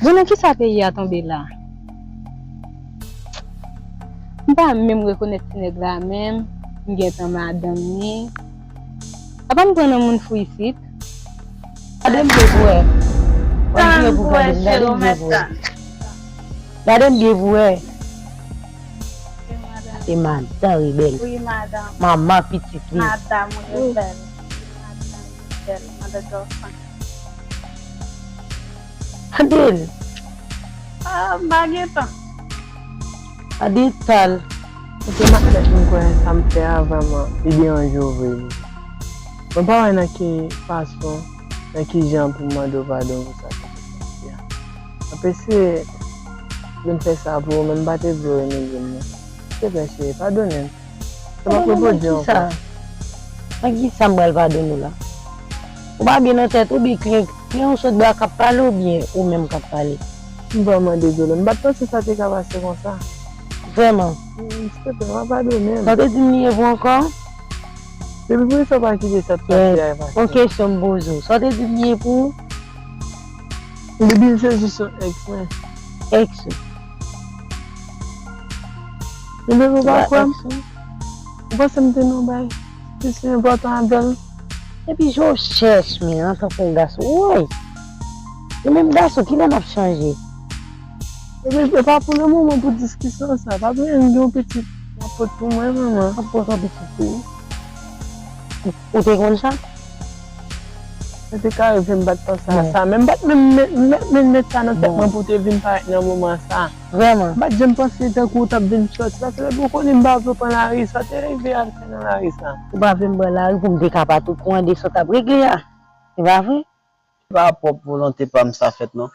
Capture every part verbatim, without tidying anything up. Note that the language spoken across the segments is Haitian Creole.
Bon, nan kisa peyi a tonbe la? M pa menm rekonèt ti nèg la menm, m gentan madanm ni. Apa m pran nan moun fou isit? Gade m byen pou wè. Tann pou wè, cheri, ou mèt tann. Gade m byen pou wè. Se madan rebèl. Wi, madan. Manman pitit li. Madan rebèl. Madan rebèl. Madan dòsan. Gade l. Ah, m pa gen tan. Gade tal. Oke, m ap mèt m kwè sa m fè a vrèman, li deranje w vre wi. Mwen pa wè nan ki fason, nan ki jan pou m mande w padon pou sa ki te pase a. M ap eseye vin fè sa pou ou, men m pa te vle w imilye m non. Silvouplè cheri, padone m. Sa pa pou jodi ankò. Nan kisa m pral padone w la? Ou pa byen nan tèt ou, oubyen klyen, klyen ou sot bò a k ap pale oubyen ou menm k ap pale? M vrèman dezole. M pa t panse sa te ka pase konsa. Vrèman? Mm, silvouplè, w a padone m. Sa w te di m li ye pou ankò? Depi pou sa w pa kite sa t pase a pase. Yon kesyon m poze w. Sa w te di m li ye pou? Depi se jis yon ex mwen. Ex ou? Ebyen, ou pa kwè m? Ou panse m te nan bay plis enpòtan avè l? Epi jan w chèch men antanke yon gason, woy! Nou menm gason, kilè n ap chanje? Ebyen, se pa pou le moman pou diskisyon sa. Pa bliye m gen yon pitit m ap pot pou mwen, manman. M ap pot yon pitit pou ou? Ou te konn sa? Sa te ka rive m pa t panse a sa. Men m pa t menm met, met, met, met sa nan tèt mwen pou w te vin parèt nan moman sa. Vrèman? M pa t janm panse tankou w t ap vin sòti. Paske depi w konnen m pa vle w pran lari sa, w te rive al fè nan lari sa. Ou pa vle m pran lari pou m te ka pa tou kouran de sa w t ap regle a. Se pa vre? Se pa pwòp volonte pa m sa fèt non.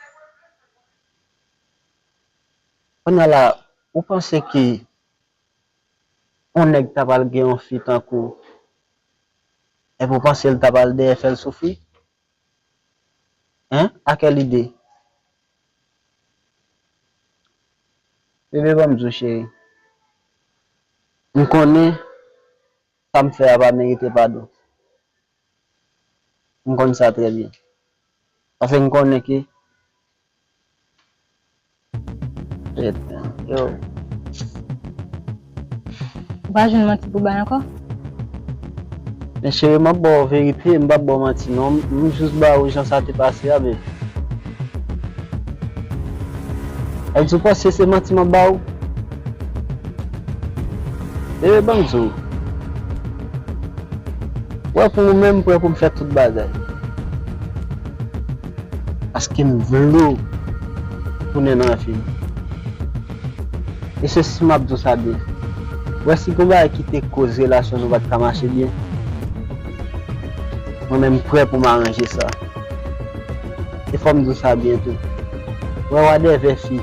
Kounye a la, ou panse ke yon nèg ta pral gen yon fi tankou w, epi w panse l ta pral dèyè fè l soufri? Hein? A kèl ide? Bebe, ban m di w, cheri. M konnen sa m fè a pa merite padon. M konn sa trè byen. Paske m konnen ke Yo. Ou pa jwenn manti pou bay ankò? Men cheri, m ap ba w verite, m p ap ba w manti non. M, m jis ba ou jan sa te pase a, baby. Èske ou panse se manti m ap ba ou? Baby, ban m di w. Wè pou ou menm, m prè pou m fè tout bagay. Paske m vle w tounen nan vi m. E se si m ap di w sa byen. Wè si gon bagay ki te koz relasyon nou pa t ka mache byen, mwen menm m prè pou m aranje sa. E fò m di w sa byen tou. Wè wadèvè fi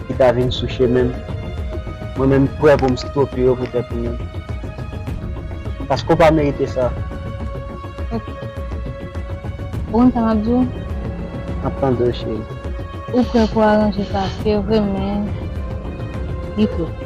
ki ta vin sou chemen m, mwen menm m prè pou m stope yo poutèt ou menm. Paske w pa merite sa. Ok. Ou konn sa m ap di w? M ap tande w, cheri. Ou prè pou aranje sa serye vre, men li twòp.